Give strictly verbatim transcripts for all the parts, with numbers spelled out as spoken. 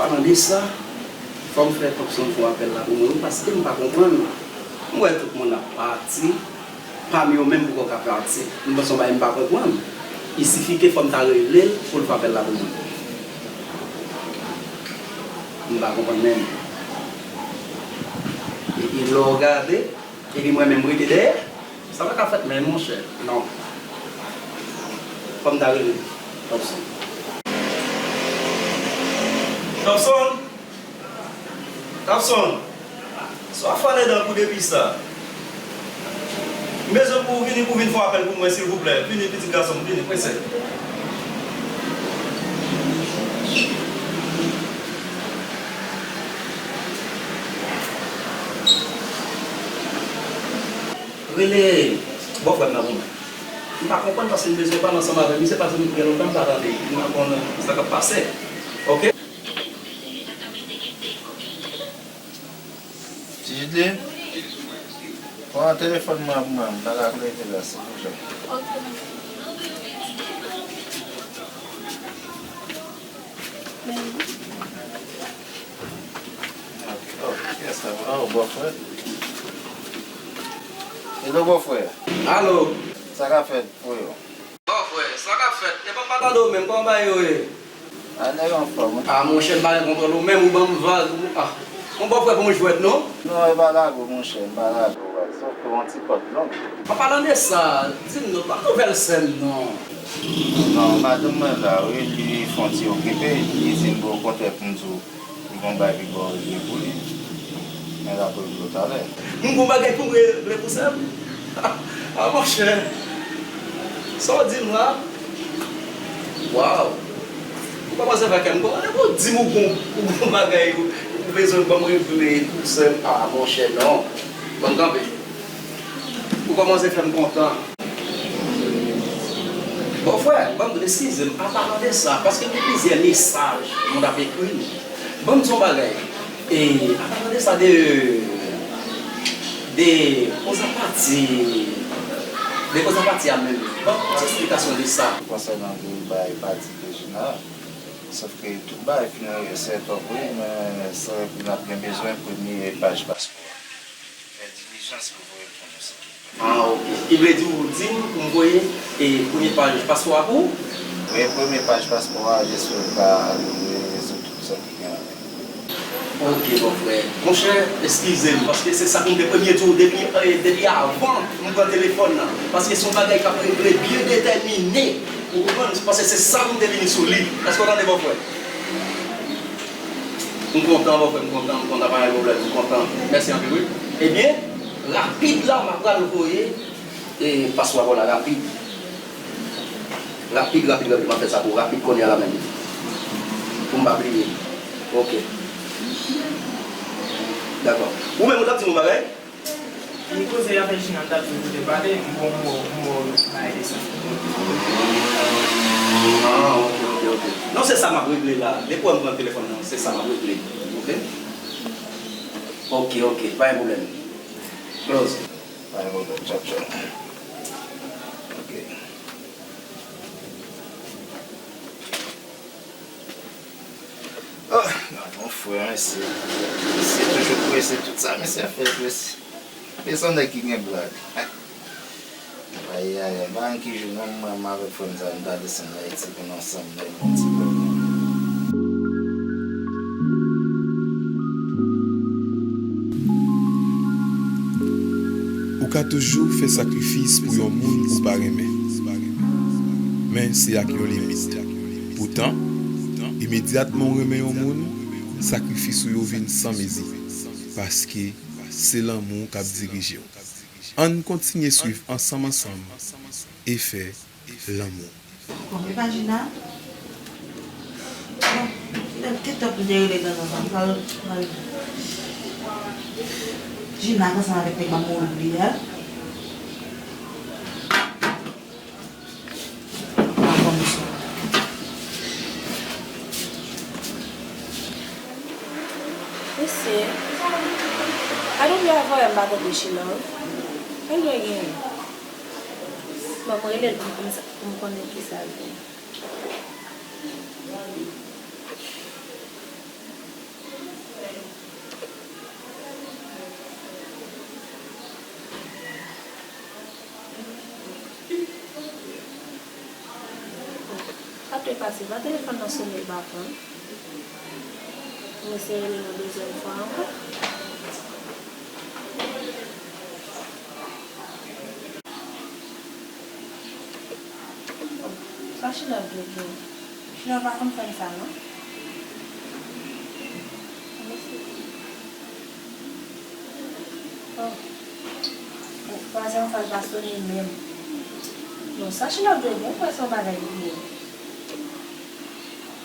Tande sa, fò m fè Topson fè apèl la pou mwen, wi, paske m pa konprann. M wè tout moun ap pati, pami yo menm poko ka pati. M panse yon bagay m pa konprann. I sifi ke fò m ta rele l pou l fè apèl la pou mwen. M pa konprann menm. Epi lè w gade, epi mwen menm m rete dèyè, sa pa ka fèt menm, monchè. Non. Fò m ta rele Topson. Topson! Topson! Sa w ap fè anndan kou depi sa? M bezwen pou w vini pou w vin fè yon apèl pou mwen, silvouplè. Vini, pitit gason m, vini, prese. Rele bòfrè m nan pou mwen. M pa konprann paske m bezwen pale ansanm avè l. Misye pa di m gen lontan m pa tande. M pa konn sa k ap pase. Oke? Ti Jidlin, pran telefòn mwen pou mwen, m ta ka konekte la, silvouplè. Ok, oh, kiyès la? Oh, bòfrè. Hello, bòfrè. Alo. Sa k ap fèt, freo? Bòfrè, sa k ap fèt? Epa m pa tande w menm, kòman bagay yo ye? A, nèg anfòm, wi. A, monchè, m pa gen konprann ou menm, ou ban m vag, ou, a. Yon bòfrè pa yon jwèt, non? Non, e pa lage w, monchè, m pa lage w, baz. Sòf ke yon ti kòd long. An palan de sa, di m non, ban m nouvèl sè m non. Non, madanm mwen la, wi, li fè yon ti okipe, li di m, bon, okontrè, pou m di w, li gon bagay li ba w regle pou li. Men l ap regle w talè. M gon bagay pou m regle pou sè m? A, monchè. Sa w di m la? Waw. Ou kòmanse fè kè m kontan. Lè w di m ou gon, ou gon bagay ou, ou bezwen ban m regle pou sè m. A, monchè, non. Ban m kanpe. Ou kòmanse fè m kontan. Bòfrè, ban m, eskize m, an palan de sa, paske gen plizyè mesaj moun ap ekri m. Ban m di w yon bagay. E, an palan de sa, de, de koz a pati, de koz a pati a menm, ban m yon ti esplikasyon de sa. Konsènan de bay pati de Gina, sòf ke tout bagay fin set up, wi, men sa, epi n ap gen bezwen premye paj paspò a. Fè dilijans pou voye l pou nou, silvouplè. A, oke. Ki vle di ou di m pou m voye, e, premye paj paspò a pou ou? Wi, premye paj paspò a, jis pou l ka rezoud tout sa ki gen avè l. Oke, bòfrè. Monchè, eskize m, paske se sa pou m te premye di w depi, e, depi avan m pran telefòn nan. Paske se yon bagay k ap regle byen detèmine. Ou konprann? Paske se sa pou m te vini sou li. Èske w tande, bòfrè? M kontan, bòfrè, m kontan, m kontan, pa gen pwoblèm, m kontan. Mèsi anpil, wi. Ebyen, rapid la, m ap pral voye, e, paspò a ba w la, rapid. Rapid, rapid, rapid, m ap fè sa pou w, rapid kounye a la menm. Pou m pa bliye. Oke. Dakò. Ou menm, ou t ap di m yon bagay? Li koze avèk Gina, m t ap di w pou te pale, m bon, m bon, m bon, bagay de sa. Ah, ok, ok, ok. Non, se sa m ap regle la. Depi w wè m pran telefòn nan, se sa m ap regle. Ok? Ok, ok, pa gen pwoblèm. Close. Pa gen pwoblèm, tchao, tchao. Ok. Oh, gade yon frè, mesye. Mesye toujou prese. Tout sa misye fè, prese. Li se yon nèg ki gen blag. Ayayay, m pa konn ki jou non, mwen menm avèk frè m sa, nou ta desann Ayiti pou nou ansanm, nou yon ti pèp. Ou ka toujou fè sakrifis pou yon moun ou pa renmen. Men se ak yon limit. Poutan, imedyatman w renmen yon moun, sakrifis ou yo vin san mezi, paske se lanmou k ap dirije w. Ann kontinye swiv ansanm ansanm e fè lanmou. Bon, e pa Gina? Bon, lè m te tòp m te rele nan nan nan pral pral Gina ansanm avèk nèg m ap mouri pou li a. Mesye, pa t oblije avè m pa t oblije non. Pa t dwe genyen. Bon, mwen rele l pou m konn sa, pou m konnen kisa l gen. Apre pase, pa telefòn nan sone, l pa pran. M eseye rele l yon dezyèm fwa ankò. Sa Chilòv dwe gen? Chilòv pa konn fè m sa, non. Oh. Twazyèm fwa l pa sone menm. Non, sa Chilòv dwe gen, kwè se yon bagay li ye.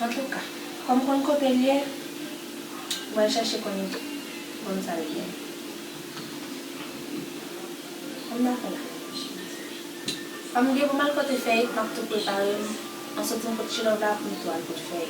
Antouka, kòm m konn kote l ye, m pral chèche konn, konn sa l ye. Kòm n ap fè la. Kòm m gen pou m al pote fèy, m ap tou prepare m. An soti m pot Chilòv la pou m tou al pot fèy.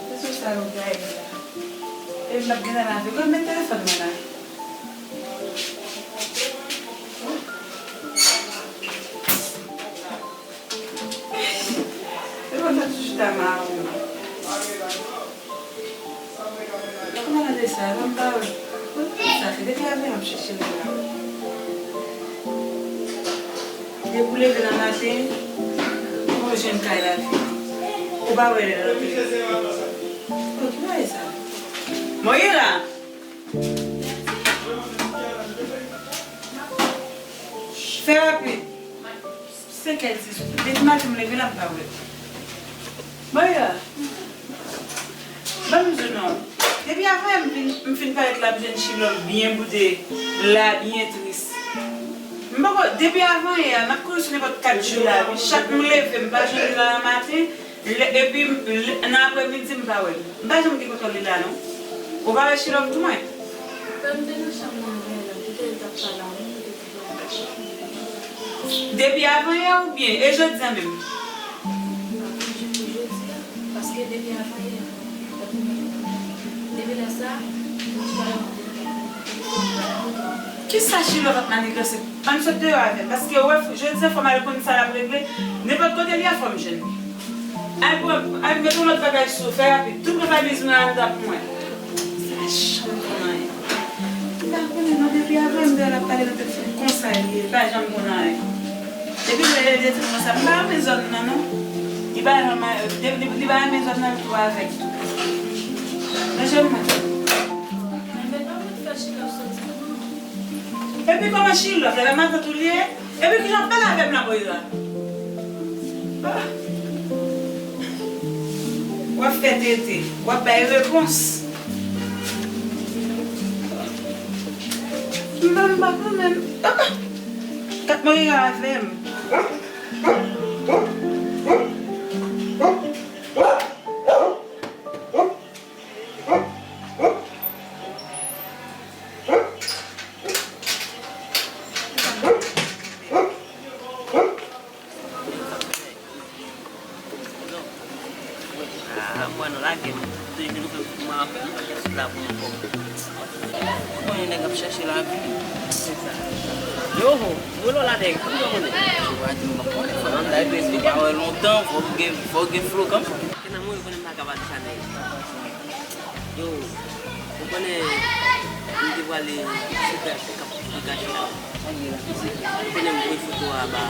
Se sou sa nou gaye la. E m ap gen nan lavi. Gad, men telefòn mwen la. Telefòn sa toujou ta mare. Kòman de sa, m pa wè. Sa fè depi avè m ap chèche li la. Depi w leve nan maten, ou jwenn kay la vide. Ou pa wè lè l rantre. Oh, ki bagay sa? Moira! Fè rapid. Senkè dis. Depi maten m leve la, m pa wè. Moira! Ban m di w non. Depi avè m fin, m fin parèt la, m jwenn Chilòv byen boude, la byen tris. M poko, depi avan yè a, n ap kouri sou nenpòt kat jou la, wi. Chak m leve, m pa jwenn li la nan maten, lè, epi m, lè, nan aprèmidi, m pa wè l. M pa janm gen kontwòl li la, non. Ou pa wè Chilòv tou mwen? Frè m te nan chanm nan avè l, kote l t ap pale avè m, kote l te pale. Depi avan yè oubyen e jodi a menm? Depi jodi a, paske depi avan yè, depi lè sa, m pa wè l. Kisa Chilòv ap maniganse? Ann sot deyò avè m, paske ou wè, jodi a fò m al konn sa l ap regle. Nenpòt kote l ye a, fò m jwenn li. Al pran, al met yon lòt bagay sou, fè rapid. Tout lòt bagay bezwen anndan pou mwen. Sa chanm pou mwen. M pa konnen non, depi avan m wè l ap pale nan telefòn konsa l ye, l pa janm konn anyen. Depi lè l te di m konsa, m pa renmen zòn nan non. Li pa renmen, li, li, li pa renmen zòn nan, l tou avèk tou. Men jwenn mwen. Epi kòman Chilòv la, matant ou li ye? Epi kijan w ap pale avè m la, Moira? Ah. W ap fè tete, w ap bay repons. M menm pa konnen. Ah. Kat Moira avè m. Ah, mwen, nou lage m. Te di nou fè kouman ap sot la pou nou kòb. Ou konnen nèg ap chèche lavi. Yo, ho, bolo la nèg, kòman w konnen? Ou pa di m pa konnen, fò nan day pèsi, ou pa wè lontan, fò w gen, fò w gen flow kanmenm. Ke nan mwen, ou konnen m pa ka pale sa nèg. Yo, ou konnen, m te prale sou kay pou kap pou gache la. Ou konnen m voye foto a ba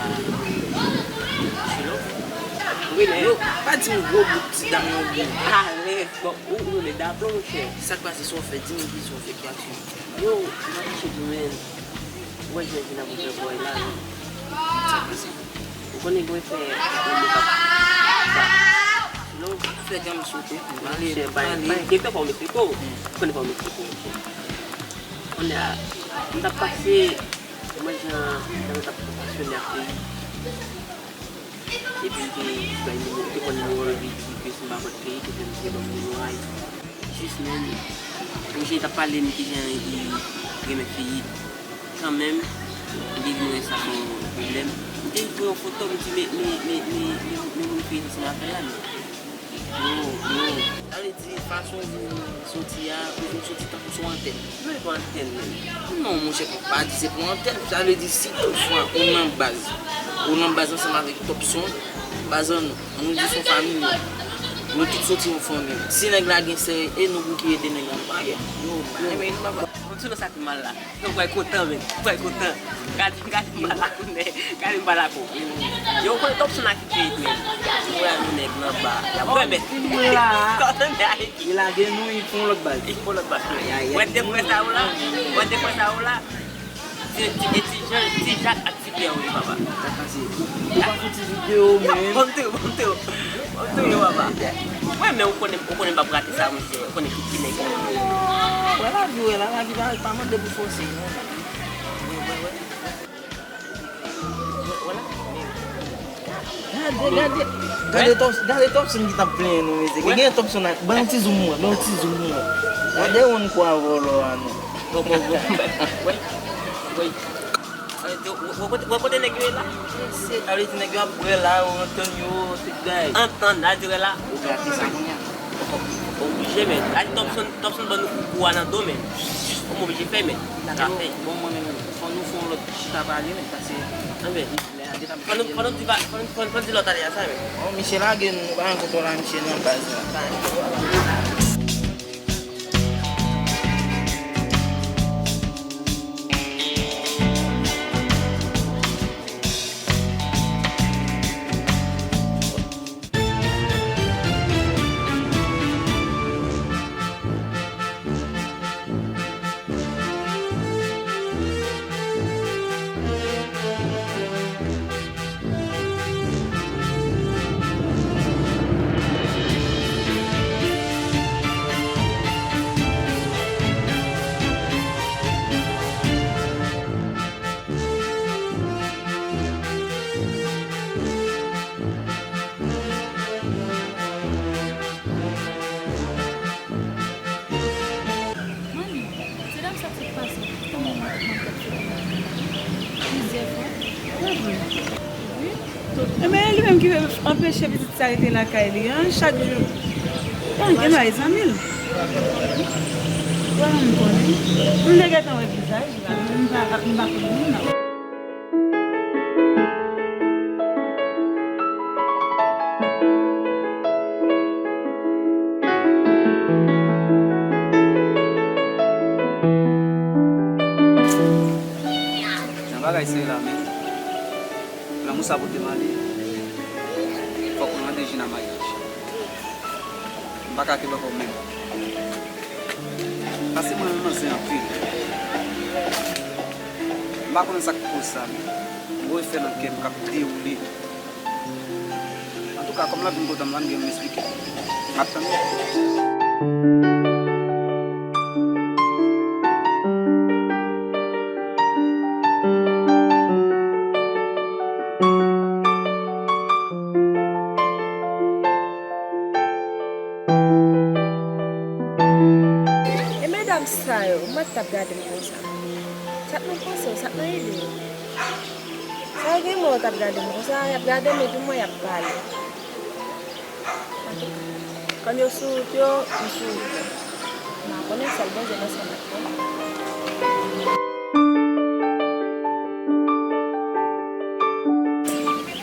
Chilo. Wi, men yo, pa di m gwo bout ti dam nan oubyen. Alèz, bon, ou, ou renmen daplon, monchè. Sa k pase, sa w fè, di m ki sa w fè ki aksyon. Yo, m ap chèche pou men, ou wè jan vin ap ouvè bòy la, non. Sa k pase? Ou konnen gwen fè yon moun k ap ba. Non, fè janm sote. Monchè, bay, bay, depi fò w met pito. Ou konnen fò w met pito, monchè. Kounye a, m t ap pase, mwen jan, jan nou t ap fonksyone ak peyi. Epi m te bay nimewo, te pran nimewo l, li di ke si m pa pot peyi, ke se misye ban m nimewo a. Jis menm, misye t ap pale m kijan li renmen fi kanmenm, li di mwen sa se yon pwoblèm. M te voye yon foto, m di, men, men, men, men, men, men moun ki rete ansanm avè l la, men. Yo, yo. Sa vle di, fason w vin soti a, ou vin soti tankou sou antèn. Mwen pa antèn menm. Non, monchè, pa di se pou antèn. Sa vle di, si tout fwa ou nan baz, ou nan baz ansanm avèk Top Son, baz an nou, an nou di se yon fanmi nou. Nou tout soti yon fanmi. Si nèg la gen sè, e nou pou ki ede nèg la, nou pa gen. Yo, men, nou pa. Bon, ti nan sa ki mal la. Yo, pral kontan, men. Pral kontan. Gade, gade m pa la konnen. Gade m pa la ko. Yo, konn Top Son a kite, men. Ou wè nou nèg nan ba. Y ap wè, men. Top Son a kite. Li lage nou, li fè yon lòt baz. Li fè yon lòt baz. Ay, ay, ay. Wè de frè sa yo la. Wè de frè sa yo la. Se ti, e ti Jan, ti Jak ak ti Pyè, wi, papa. Ou pa fouti videyo, men. Bon, tou, bon, tou. Bon, tou, yo, papa. Wè, men ou konnen, ou konnen m p ap rate sa, monchè. Ou konnen ki, ki nèg. Wè lavi, wè la, lavi pa, pa mande pou fòse, non. Gade, gade, gade Top, gade Top Son ki t ap plenyen nou, mesye. Gen Top Son ak, ban yon ti zoom mwen, ban yon ti zoom mwen. Gade yon kwa vòlò a nou. Wè, wè, wè, wè. Wè kote, wè kote nèg yo ye la? Sa vle di nèg yo ap bwè la, yo antann yo, tout bagay. Antann, la di wè la. Ou gate sa kounye a. Oblije, men. La di Top Son, Top Son ban nou kou a nan do, men. Ou oblije fè, men. Sa fè. Bon, mwen menm, fò nou fè yon lòt chita pale, men, paske lè a deja. Fò nou, fò nou di pa, fò nou, fò nou, fò nou di lòt ale a sa, men. Bon, misye lage nou, nou pa gen kontwòl a misye nan baz la. Manmi, se dam sa k sot pase, kòman mwen, mwen t ap fè plizyè fwa. Wi. Ebyen, li menm ki anpeche pitit sa rete lakay li an, chak jou. Bon, gen bagay zanmi l. Wè, m konnen. M te gentan wè vizaj la, men m pa, m pa konnen non. Jan bagay serye la, men lanmou sa pote m ale. Fòk mwen mande Jina maryaj. M pa ka kenbe ankò menm. Pase mwen renmen manzè anpil. M pa konnen sa k koz sa, men m refè nan kè m k ap dewoule. Antouka, kòm l ap vin kote m la, m gen pou m esplike. M ap tann li. E medam sa yo, mwen t ap gade m konsa. Sa k nan panse yo, sa k nan ide yo? Sa yo gen mwen yo t ap gade m konsa, y ap gade m epi m wè y ap pale. Antouka, kòm yo sou wout yo, m sou wout mwen. M pa konnen sèl Bondye k ansanm ak mwen.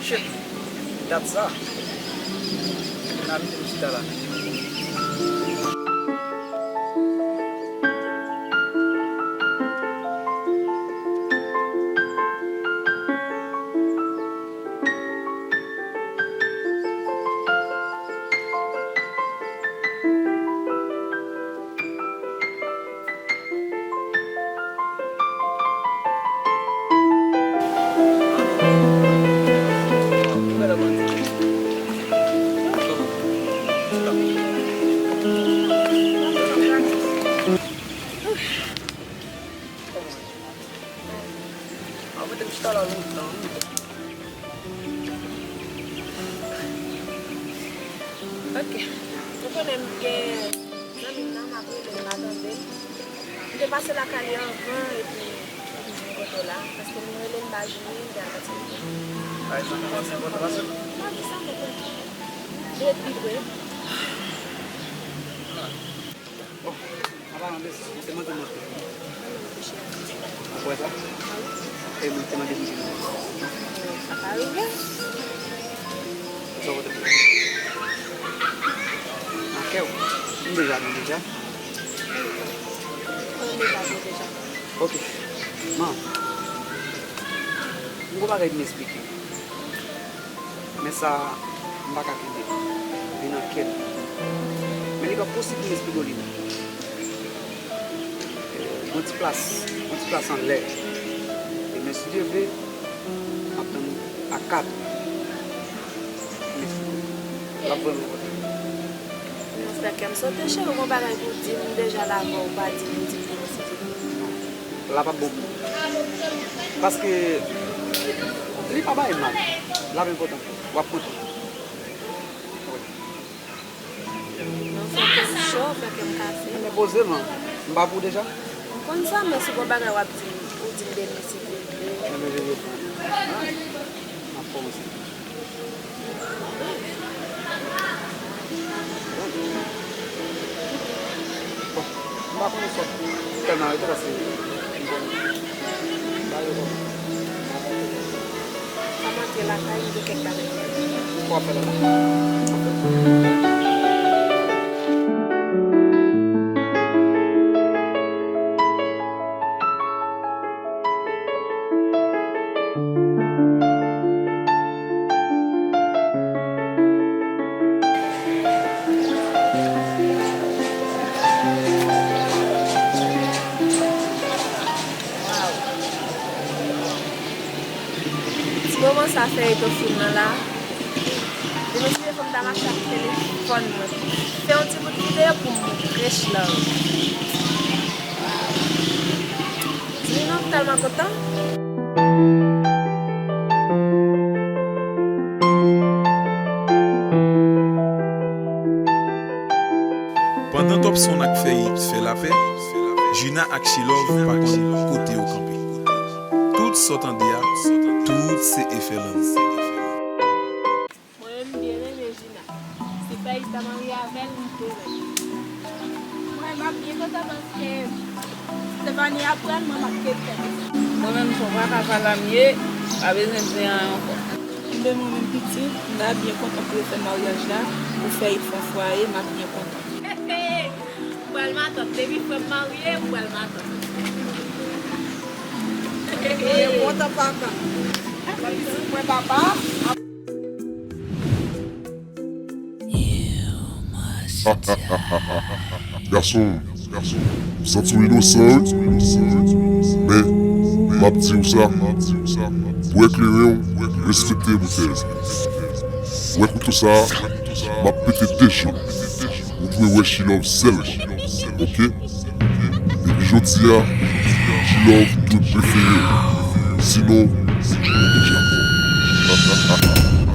Shit! Dat sa. N a mete m chita la. Mwen mete m chita la lontan, wi. Ok. Ou konnen m gen zanmi m nan, m ap rele l, m pa tande l. M te pase lakay li anvan, epi m vin kote w la. Paske m rele l, m pa jwenn li, m te al pase kote l. Ay, zanmi w an se enpòtan pase l. Pa di sa, mwen konn. Depi vre. Mwen te mande mwen. Ou kwè sa? E mwen te mande mwen. Sa pa rive. Sa w te fè? Nan kè w. M deja di deja. Mwen deja di deja. Ok. Man. M gon bagay pou m esplike w. Men sa, m pa ka kenbe l. Li nan kè m. Men li pa posib pou m esplike w li menm. Yon ti plas, yon ti plas anlè. Demen, si Dye vle, m ap tann ou a kat. M esplike w. L ap vrèman enpòtan. Non, frè kè m sote, cheri, ou gon bagay pou w di m, m deja la avè w, ou pa di m, ou di m demen si Dye vle. La p ap bon pou ou. Paske li pa bay mal. L ap enpòtan pou ou. W ap kontan. Wi. Non, fè kè m cho, fè kè m kase. Enben, poze, man. M pa pou ou deja? M konn sa, men si gon bagay w ap di m, ou di m demen si Dye vle. Enben, veye pou ou. M ap kòmanse. Bon, m pa konnen sa k tèlman rete paske m konnen m pa yo kòman. Sa m antre lakay, m gen kèk bagay pou m fè. Ou ap fè lakay? Ti moman sa fè eto fim nan la. Demen si Dye vle m ta mache ak telefòn mwen. Fè yon ti bout videyo pou m montre Chilove. Di li non, m tèlman kontan. Pandan Topson ak Fèy fè lapè, Jina ak Chilove pa konn kote yo kanpe. Tout sa w tande a, tout se efè lanmou. Mwen menm, m byen renmen Jina. Si Fèy ta marye avè l, m tou renmen. Mwen, m ap byen kontan paske Stefani ap pran mwen, m ap kenbe. Mwen menm, se yon fraka sa la m ye, pa bezwen di anyen ankò. Enben, mwen menm, pitit, m ta byen kontan pou yo fè maryaj la, pou Fèy fè yon fwaye, m ap byen kontan. M pral matant. Depi frè m marye, m pral matant. Mwen kontan papa. Mwen papa. Gason, gason, m santi w inosan, wi. Men, m ap di w sa, pou eklere w, respekte boutèy. Ou wè kouto sa, m ap pete de jou. Ou dwe wè Chilove sèlman. Ok? Depi jodi a, Chilove dwe prefere w. Sinon, ou deja mò.